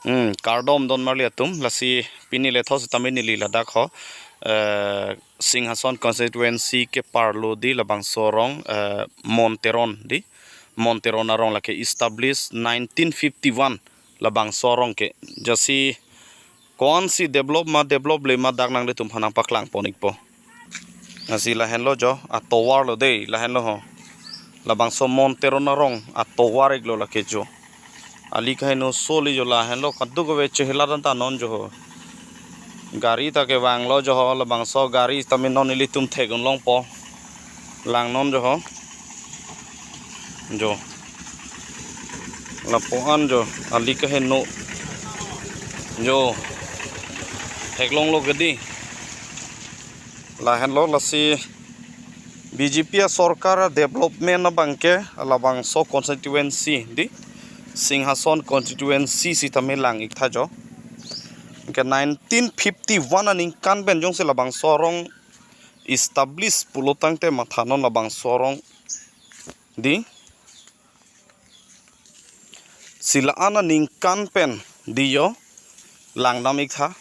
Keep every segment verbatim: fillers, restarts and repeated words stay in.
Hmm, kardom don marli atum, lasi pini letho sitame neli ladak ho, eh, Singhason constituency ke parlo di labangso arong, eh, Mon Teron di, Mon Teron arong lake establish nineteen fifty-one labangso arong ke, jasi ko-ansi develop ma develop le ma dak nanglitum aphan nangpaklang pon ikpo. Lasi lahenlo jo, atovar lo dei, lahenlo ho. Labangso Mon Teron arong atovar iklo lake jo. Ali kaheno soli jo lahenlo, kadokave chehelat anta non jo ho. Gari ta kevanglo jo ho, labangso gari tame non ilitum thek-un longpo. Lang non jo ho. Jo. Lapu-an jo, ali kaheno. Jo. Theklonglo ke di. Lahenlo lasi B J P asorkar development abangke labangso constituency di, Singhason constituency sitame lang iktha jo. Ke nineteen fifty-one aningkan pen jongsi labangso arong establish pulo tangte mathanon labangso arong di. Si la-an aningkan pen di jo langdam iktha.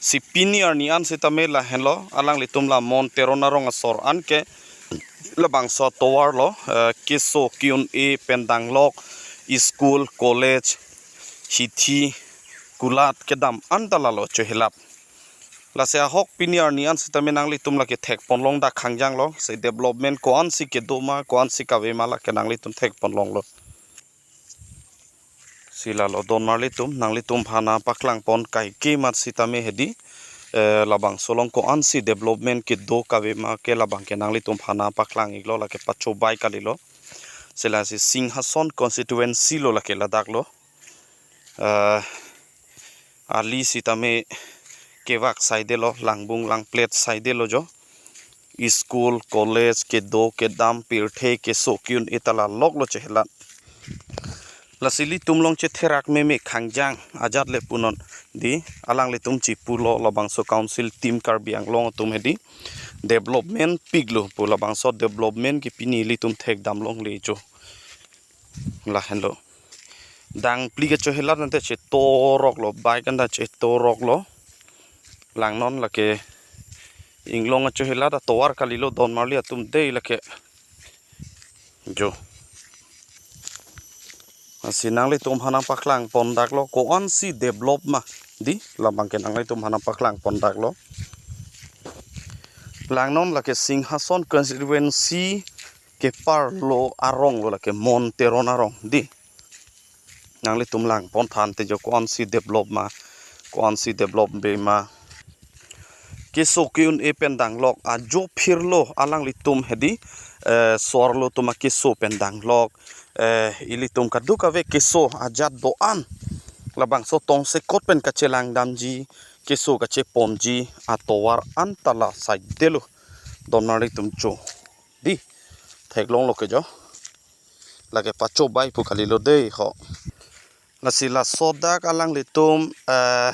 Si pini arni an sitame lahenlo, alanglitum la Mon Teron arong asor an ke labangso atovar lo, eh, keso ke-un-e pen danglok, school, college, hithi, kulat kedam anta lalo chehelat. Lasi ahok pini arni an sitame nanglitum lake thek ponlong dak khangjang lo, si development ko-ansi kedo ma, ko-ansi kave ma lake nanglitum thek ponlonglo. Si lalo don marlitum, nanglitum aphan nangpaklang pon kaike mat sitame hedi, eh, labangso along ko-ansi development kedo kave ma ke labang ke nanglitum aphan nangpaklang iklo, lake pachobai kalilo. Si lasi Singhason constituency lo lake ladak lo. Eh, ali sitame kevak saidelo, langbung langplet saidelo jo. School, college, kedo, kedam, pirthe, keso ke-un-e ta lalok lo chehelat. Lasi ilitum along chetherak meme khangjang ajat le punon di, alanglitum chipulo labangso council team Karbi Anglong atum hedi development piklo pu, labangso development ke pini ilitum thekdam longle jo. Lahenlo. Dang phli kachehelat ante chetorok lo, bike anta chetorok lo. Lang non lake inglong kachehelat atovar kalilo don marli atum dei lake. Jo. Lasi nanglitum aphan nangpaklang pon dak lo, ko-ansi develop ma di, labang ke nanglitum aphan nangpaklang pon dak lo. Lang non lake Singhason constituency keparlo arong lo, lake Mon Teron arong di. Nanglitum lang pon tha ante jo ko-ansi develop ma, ko-ansi develop-be ma. Keso ke-un-e pen danglok ajo phirlo alanglitum hedi, eh, so-arlo atum akeso pen danglok, eh, ilitum kadokave keso ajat do-an labangso tongsekot pen kachelang damji, keso kacheponji atovar anta la saidelo don marlitum jo. Di, theklonglo ke jo. Lake pachobai pu kalilo dei ho. Lasi laso dak alanglitum, eh,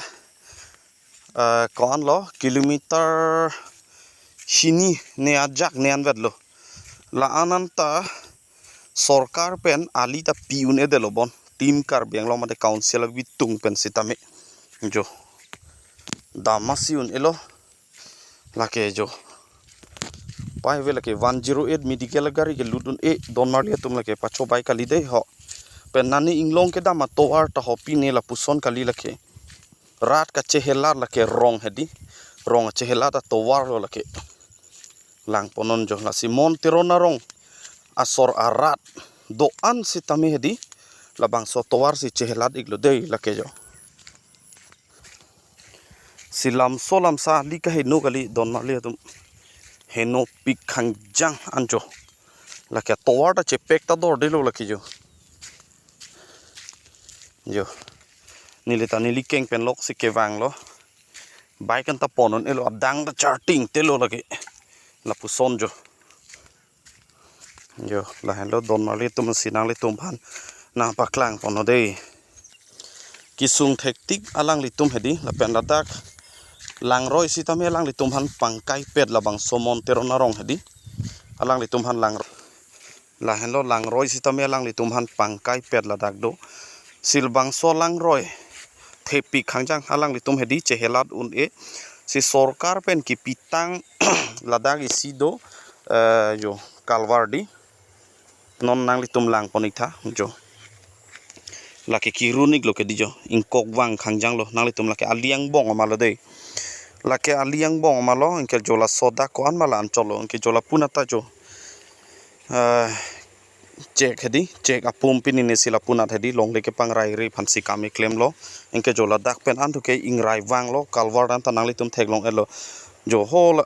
eh, ko-an lo, kilometer hini ne ajak ne anvet lo. La-an anta sorkar pen ali ta pi un-edetlo bon. Team Karbi Anglong mate council abitung pen sitame. Jo. Dam masi un-elo. Lake jo. Pai ave lake one zero eight medical gari kelut un-e don marli atum, lake pachobai kali dei ho. Pen nani inglong kedam atovar ta ho pine lapuson kali lake. Rat kachehelat lake rong hedi. Rong kachehelat atovar lo lake. Lang ponnon jo, lasi Mon Teron arong asor arat do-an sitame hedi labangso atovar si chehelat iklo dei lake jo. Si lamso lamsa ali kaheno kali don marli atum. Henopik khangjang an jo. Lake atovar ta chepek ta dordelo lake jo. Jo. Neli ta neli keng pen lok si kevang lo. Bike anta pon un-elo, adang ta charting telo lake. Lapuson jo. Jo, lahenlo don marli atum, si nanglitum aphan nangpaklang ponnon dei. Kesung thektik alanglitum hedi, lapen ladak langroi sitame alanglitum aphan pangkaipet labangso Mon Teron arong hedi. Alanglitum aphan lang, lahenlo langroi sitame alanglitum aphan pangkaipet ladak do. Si labangso alangroi thepik khangjang alanglitum hedi chehelat un-e. Si sorkar pen kipitang ladak isi do, eh, jo, culvert di. Non nanglitum langpon-ik tha, jo. Lake kirun-iklo kedi jo. Ingkok vang khangjanglo, nanglitum lake ali angbong ma lo dei. Lake ali angbong ma lo, anke jo laso dak ko-an ma la anchotlo, anke jo lapu-an ta jo. Eh, chek hedi, chek apum pini ne si lapu-an hedi, longle kepangrai ri aphan si kam keklemlo. Anke jo ladak pen an thu ke ingrai vanglo, culvert an ta nanglitum theklong-etlo. Jo ho la,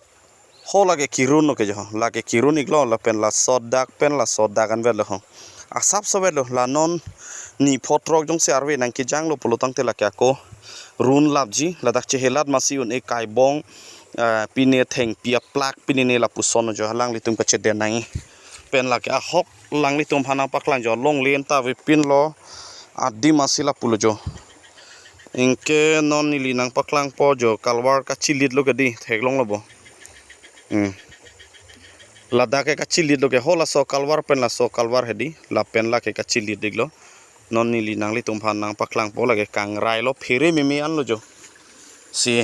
ho lake kirun-o ke jo, lake kirun-iklo, lapen laso dak pen laso dak anvetlo ho. Asapso vetlo, la non ni pho throk jongsi arve nangkejanglo pulo tangte lake ako run lapji, ladak chehelat masi un-e kaibong, eh, pine thengpi aplak pini ne lapuson jo, alanglitum kachedeng nangji. Pen lake ahok alanglitum aphan nangpaklang jo, longle an ta avepinlo, adim asi lapulo jo. Anke non neli nangpaklangpo jo, culvert kachelitlo kedi, theklonglo bo. Hmm. Ladak ke kachelitlo ke, ho laso culvert pen laso culvert hedi, lapen lake kachelit-iklo. Non neli nanglitum aphan nangpaklangpo lake kangrailo, phere meme anlo jo. Si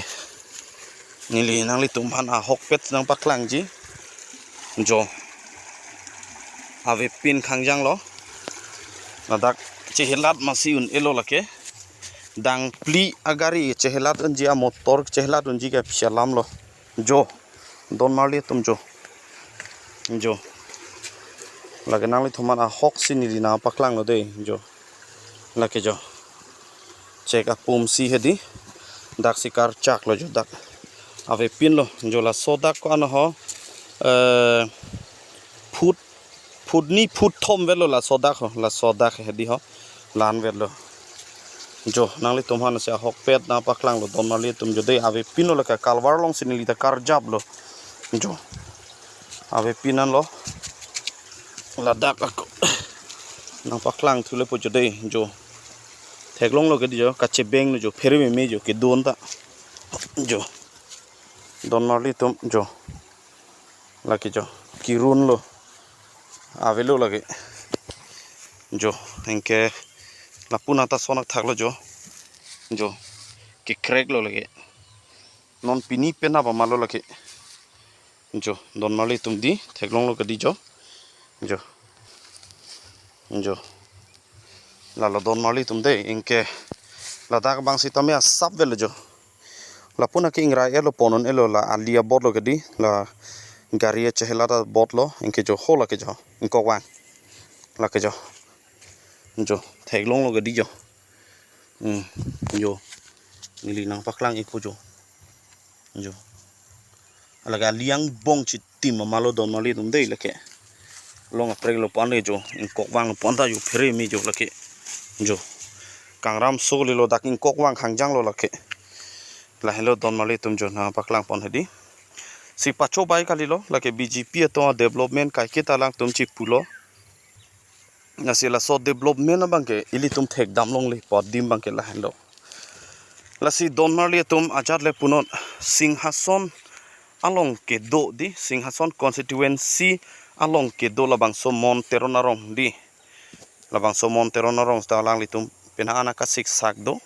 neli nanglitum aphan ahokpet nangpaklangji. Jo. Avepin khangjanglo. Ladak chehelat masi un-elo lake. Dangpli agari chehelat unji, amotor chehelat unji ke pisa alamlo. Jo. Donmarli atum jo. Jo. Lake nanglitum aphan ahoksi neli nangpaklanglo dei. Jo. Lake jo. Chek apum si hedi. Dak si karchaklo jo dak. Avepinlo. Jo laso dak ko-an ho. Eh, foot, foot ni foot thom vetlo laso dak ho. Laso dak hedi ho. La anvetlo. Jo, nanglitum aphan si ahokpet nangpaklanglo, donmarli atum jo dei, avepinlo lake culvert alongsi neli ta karjaplo. Jo. Avepin anlo. Ladak ako nangpaklang thulepo jo dei, jo. Theklonglo kedi jo, kachebenglo jo, phere meme jo, kedun ta. Jo. Donmarli atum jo. Lake jo. Kirunlo. Avelo lake. Jo. Anke lapu-an ta sonak thaklo jo. Jo. Kekreklo lake. Non pini penap ma lo lake. Jo. Donmarli atum dei. Theklonglo kedi jo. Jo. Jo. Lalo donmarli atum dei. Anke ladak abang sitame asap vetlo jo. Lapu-an ke ingrai-etlo, pon un-elo, la ali abotlo kedi, la gari chehelat abotlo, anke jo ho lake jo, ingkok vang. Lake jo. Jo, theklonglo kedi jo. Hmm, jo. Neli nangpaklang-ikpo jo. Jo. Lake ali angbong chitim ma lo donmarli atum dei lake. Along apreklo pu-an le jo, ingkok vanglo pu-an ta jo, phere meme jo lake. Jo. Kangram so lelo dak ingkok vang khangjanglo lake. Lahenlo donmarli atum jo nangpaklangpon hedi. Si pachobai kalilo, lake B J P atum development kaiketa alangtum chipulo. Lasi laso development abang ke ilitum thekdam longle pu adim abang ke lahenlo. Lasi donmarli atum ajat le punot Singhason along kedo dei, Singhason constituency along kedo labangso Mon Teron arong dei. Labangso Mon Teron arong ta alanglitum penang an kasiksak do.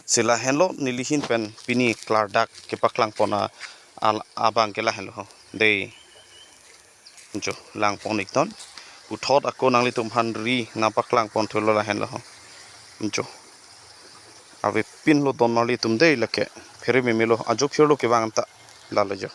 Si lahenlo neli ahin pen pini klardak kepaklangpon a-, al-, abang ke lahenlo ho. Dei. Jo, langpon-iknon. Puthot ako nanglitum aphan ri nangpaklangpon thulo lahenlo ho. Jo. Avepinlo donmarli atum dei lake. Phere meme lo, ajo phirlo kevang ta. Lalo jo.